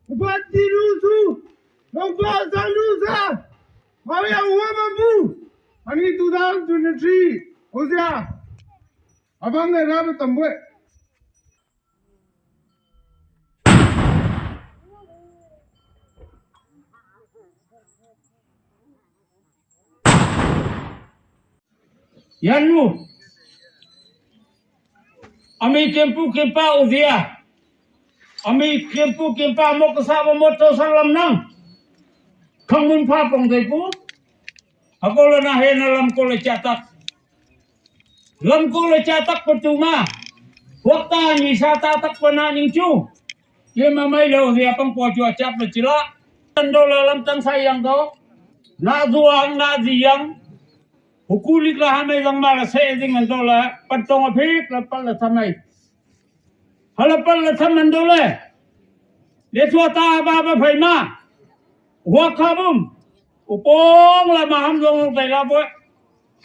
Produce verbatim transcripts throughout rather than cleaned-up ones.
Upati lusu, nongpa sa lusa, mawia uwa mamu, ani two thousand twenty-three, ozia, abang na rabe tambwe. Yanu. Ami kempu kempa ozia. Ami kempu kempa mo kesa mo moto salam nang. Kangmun pa pong dai pu. Ako la na he na lam ko la chatak. Lam ko la chatak patuma. Wakta ni sa tatak pana ning chu. Ye mamai lo ozia pang po chua chap la chila. Ando la lam tang sayang do. Na zuang na ziyang. Hukulik la hamai zang ma la se zing ando la. Pantong apik la pal la tamai. Hala pal la tham ando le. Le chua ta ba ba phai ma. Hua kha bum. Upong la ma ham zong zong tai la bo.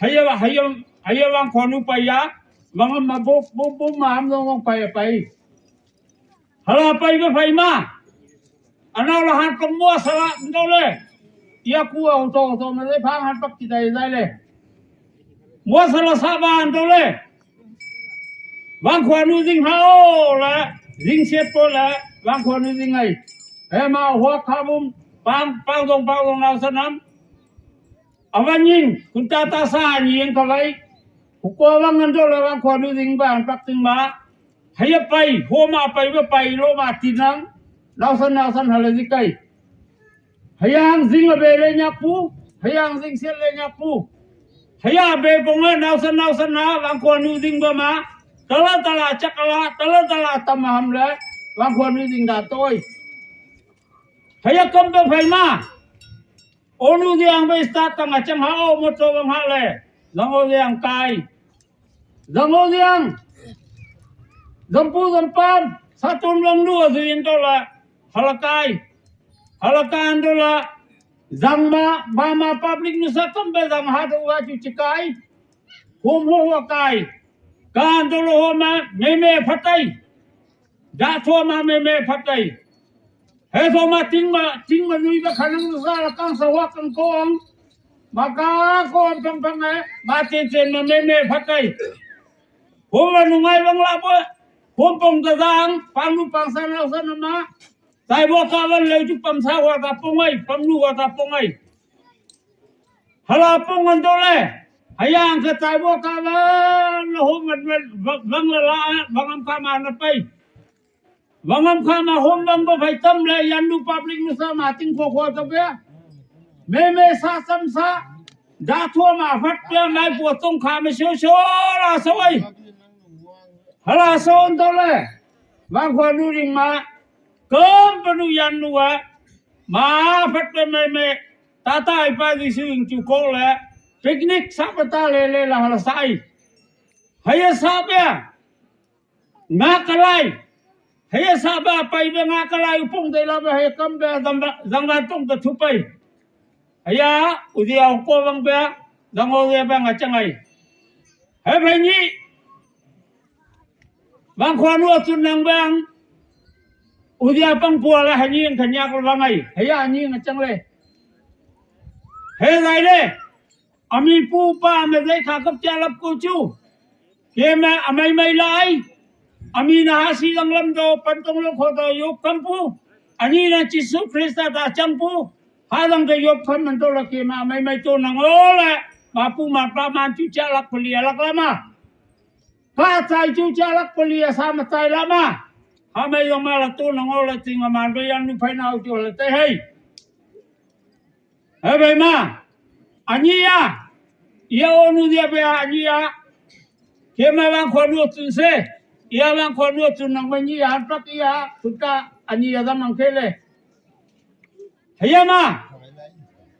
Haya, haya, haya wang khonu pai ya. Wang ma bo, bo, bo ma ham zong zong pai, pai. Hala pai ba phai ma. Anau la han kong mua sala ndo le. Ya ku au to to ma le phang han pak ti dai dai le. Mua sala sa ba ndo le. Wang khua nu zing ha o le. Zing siat po le. Wang khua nu zing ai. He ma hua kha bum. Pang, pang dong, pang dong nau sanam. Awan yin, kun ta ta sa ni yin ka lai. Hukua wang ndo le wang khua nu zing ba an pak ting ma. Haya pai, homa pai ba pai lo ma tinang. Nausan nausan hala zikai. Hayang zing a be le nyapu, hayang zing siat le nyapu. Haya be ponga nausan nausan na wang khua nu zing ba ma. Tala tala chakala, tala tala tamaham le wang khua nu zing da toi. Haya kam ba phai ma. Onu diang ba start tang achang ha o moto bang ha le. Zang o diang kai. Zang o diang. Zampu zampam. Satun lang dua zuin to la. Halakai. Halakan to la. Zang ma, ba ma public nu sa kam ba zang ha to wa chu chikai. Hom ho wa kai. Kan to lo ho ma me me phatai. Da to ma me me phatai. He so ma ting ma, ting ma nui ba khanang sa la kang sa wa kang kong. Ma ka kong pang pang e, ma chen chen ma me me phatai. Hom ma nungai bang la bo. Hom pong da dang, pang nu pang sa na sa na ma. Tai bo ka ban le ju pam sa wa ka pong ai, pam nu wa ka pong ai. Hala pong an to le. Hayang ka tai bo ka ban la hom ma bang la la, bang am ka ma na pai. Wangam kha ma hom bang ba phai tam le yan nu public nu sa ma ting kho kho to be. Me me sa sam sa. Da thua ma phat pe mai pu tong kha me sho sho la so ai. Hala so on to le. Wang khua nu ring ma. Kem pa nu yan nu wa. Ma phat pe me me. Ta ta ai pa di su ing chu ko le. Picnic sa pa ta le le la hala sa ai. Haya sa pe. Nga kalai. Haya sa ba pai be nga kalai upong dei la be haya kam be zang ba, zang ba tong ta thu pai. Haya, udia ko bang be, zang o be bang a changai. He be ni. Bang khua nu a tun nang bang. Udia pang pua la hani ang kanyak la bang ai. Haya ni nga chang le. He lai le. Ami pu pa me zai kha kap cha lap ko chu. Ke ma amai mai lai. Ami na ha si lang lam do pan tong lo kho do yo kam pu. Ani na Jisu Krista ta chang pu. Ha lang do yo pan man do la ke ma amai mai to nang o la. Ma pu ma pa man chu cha lak pali lak la ma. Pa chai chu cha lak pali sa ma chai la ma. Ha mai yo ma la to nang o la ting ma man do yan nu phai na u chu la te hei. He bai ma, anyi ya, iya onu dia be anyi ya, ke ma lang khua nu tun se, iya lang khua nu tun nang ma nyi ya, pak iya, tuta anyi ya dam nang ke le. Haya ma,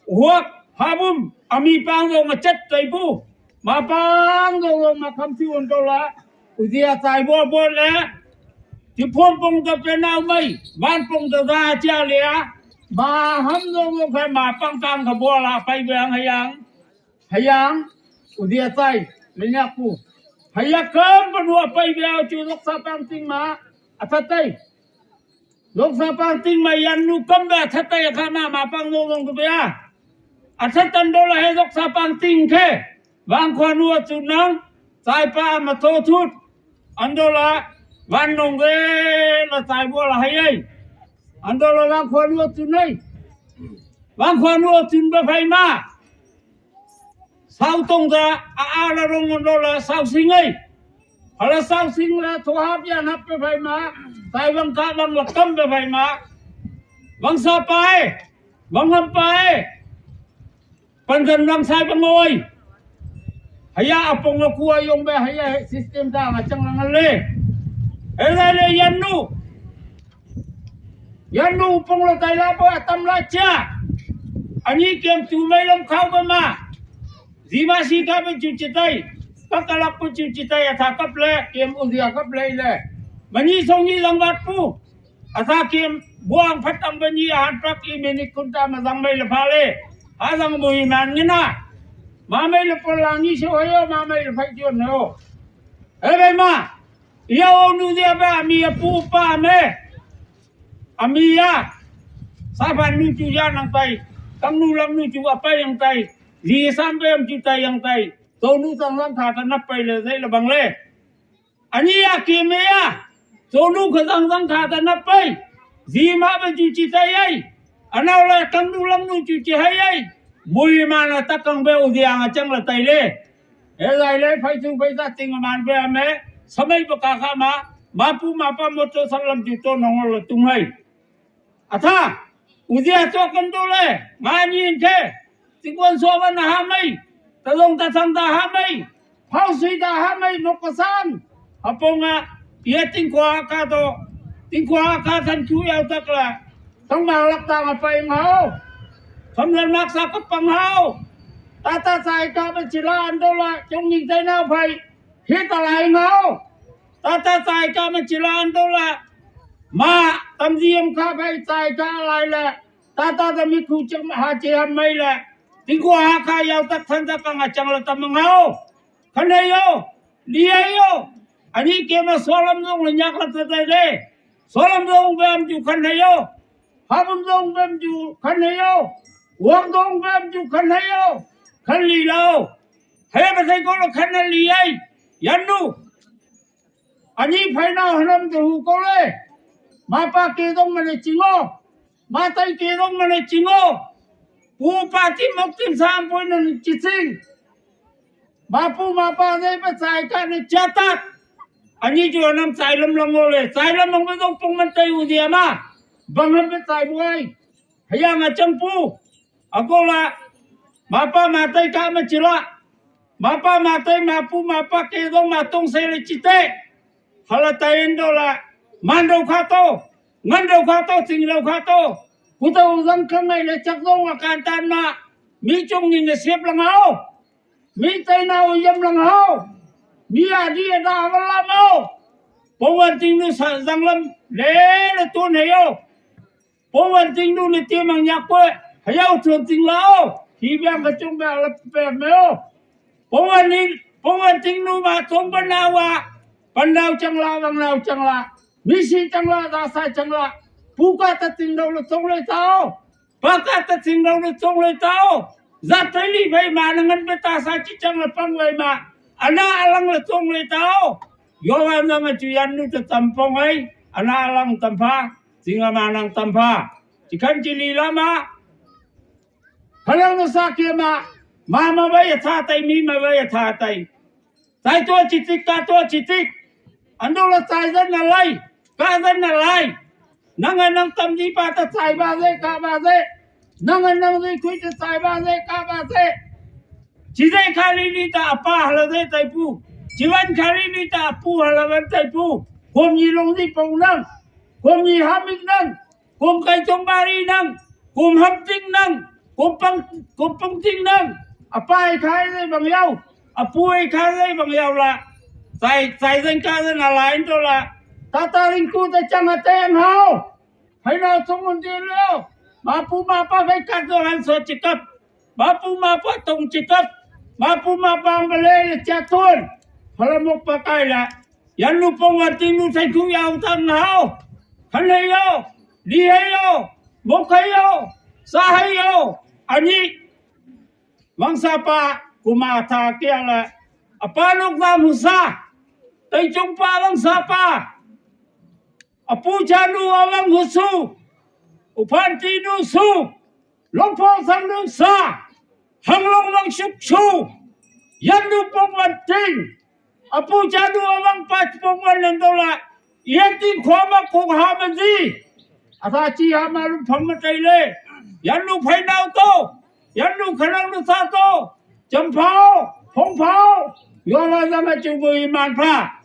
huak, habum, ami pang dong ma chat tai pu, ma pang dong dong ma kam ti on to la, udia tai bo bo le, Ti phom pong ta pe nau mai, van pong ta da cha le a. Ma ham no ngo khai ma pang tang ka bo la pai be ang hayang. Hayang, u dia tai, me nya ku. Haya kam pa nu a pai be a chu lok sa pang ting ma, a ta tai. Zoksa pang ting ma yan nu kam ba that ta ya kha ma ma pang no zong tu ba ya. A that tan do la he zoksa pang ting khe. Vang khua nu a chu nang. Chai pa ma tho thut. An do la. Van nong ve la chai bo la hai ai. An do la vang khua nu a chu nai. Vang khua nu a chun ba phai ma. Sau tong da a a la rong ngon lo la sau sing ai. Hala sau sing la tho hap ya nap pe phai ma. Tai vang ka vang la kam pe phai ma. Vang sa pai. Vang ham pai. Pan kan vang sai vang oi. Haya a pong a kua yong be haya he system da nga chang lang le. He la le yan nu. Yan nu pong la tai la bo a tam la cha. Ani kem tu mai lam khau ba ma. Zima si ka ba chu chi tai. Ka ka lak pa chu chi tai a tha kap le kem u zia kap le le. Mani song ni lang vat pu. A tha kem buang phat ang ba ni a han pak i meni kun ta ma zang mai la pha le. A zang bu i man ngi na. Ma mai la pa la ni se ho yo ma mai la phai chuan ho. E bai ma. Ia o nu dia ba mi a pu pa me. A mi ya. Sa phan nu chu ya nang tai. Kang nu lang nu chu a pai yang tai. Zi sam be am chu tai yang tai. To nu sang lang tha ta nap pai le zai la bang le. Ani ya ki me ya. To nu ka sang sang tha ta nap pai. Zi ma ba chu chi tai ai. Anau la kang nu lang nu chu chi hai ai. Mui ma na ta kang be u dia nga chang la tai le. He lai le phai chung phai ta ting man be me. Samai pa ka kha ma. Ma pu ma pa mo to sang lam chu to nong la tung hai. A tha. U zia to kan do le. Nga ni in the. Ti kuan so van ha mai. Ta long ta sang ta ha mai. Phau sui ta ha mai nok ka sang. A pong a. Ia ting kua ka to. Ting kua ka than chu yau tak la. Tang ma lak ta ma pai ngau. Sam lan mak sa ka pang hau. Ta ta sai ka ba chi la an do la. Chong ni tai na phai. Hi ta lai ngau. Ta ta sai ka ma chi la an do la. Ma tam zi am ka phai sai ka lai la. Ta ta ta mi khu chang ha chi ham mai la. Ting kua ha ka yau tak than ta ka nga chang la ta ma ngau. Khan hai yo. Li hai yo. Ani ke ma so lam zong la nyak la ta tai le. So lam zong bem ju khan hai yo. Hap am zong bem ju khan hai yo. Wang zong bem ju khan hai yo. Khan li lau. Hai ba sai ko la khan na li ai. Yan nu. Ani phai na hanam de hu ko le. Ma pa ke zong ma ne chingo. Ma tai ke zong ma ne chingo. Pu pa ti mok tin sam poi na ni chi sing. Ma pu ma pa zai ba sai ka ni cha ta. Ani ju nam sai lam long le. Sai lam long ba zong pung man tai u dia ma. Bang han ba sai buai. Haya nga chang pu. A ko la. Ma pa ma tai ka ma chi la. Ma pa ma tai ma pu ma pa ke zong ma tong sai le chi te. Hala tai en do la. Man do kha to. Ngan do kha to, ting do kha to. Ku to zang ka ngai le chak zong a kan tan ma. Mi chung ni ne siap lang hau. Mi tai na u yam lang hau. Mi a di a da va lam hau. Pong wan ting nu sa zang lam. Le le tun he yo. Pong wan ting nu ne ti mang nyak ko. Ha yau tun ting la o. Hi biang ka chung ba la pe me o. Pong wan ni, pong wan ting nu ma tong ba na wa. Pan nau chang la, vang nau chang la. Mi si chang la, da sa chang la. Pu ka ta ting do lo tong le ta o. Pa ka ta ting do lo tong le ta o. Za tai li bai ma na ngan be ta sa chi chang la pang bai ma. Ana alang lo tong le ta o. Yo wa na ma chu yan nu ta tam pong ai. Ana alang tam pha. Ting a ma nang tam pha. Chi khan chi li la ma. Halang na sa ke ma. Ma ma bai a tha tai, mi ma bai a tha tai. Tai to chi tik, ka to chi tik. An do la tai zan na lai, ka zan na lai. Nang a nang tam di pa ta tai ba ze, ka ba ze. Nang a nang di khui ta tai ba ze, ka ba ze. Chi ze kha li ni ta a pa hala ze tai pu. Chi van kha li ni ta a pu hala van tai pu. Kom ni long di pong nang. Kom ni ha mik nang. Kum kai chong bari nang, kum ham ting nang, kum pang, kum pang ting nang. A pai khai le bang yau, a pui khai le bang yau la. Sai, sai zeng ka zeng a lai to la. Ta ta ring ku ta chang a teng hau. Hai na song un ti leo. Ma pu ma pa khai kat zo han so chi kap. Ma pu ma pa tong chi kap. Ma pu ma pa ang ba le le cha tuan. Hala mok pa kai la. Yan lu pong wan ting lu sai thu yau tang hau. Khan hei yo. Li hei o, mok hei o, sa hei o, ani. Vang sapa, kuma tha kiang le. Apa lok vang husa. Tei chung pa vang sapa. Apu chanu avang husu. Upan tinu su. Lok phong sang nu sa. Hang long vang suk su. Yan nu pok van ting. Apu chanu avang pa pok van leng dola. Yan ting khua mak kong ha man zi. Asa chi ha ma lu phang ma tei le. Yan nu phai nau to. Yan nu khanang nu sa to. Cham phao. Phong phao. Yo la zama chung bu iman pha.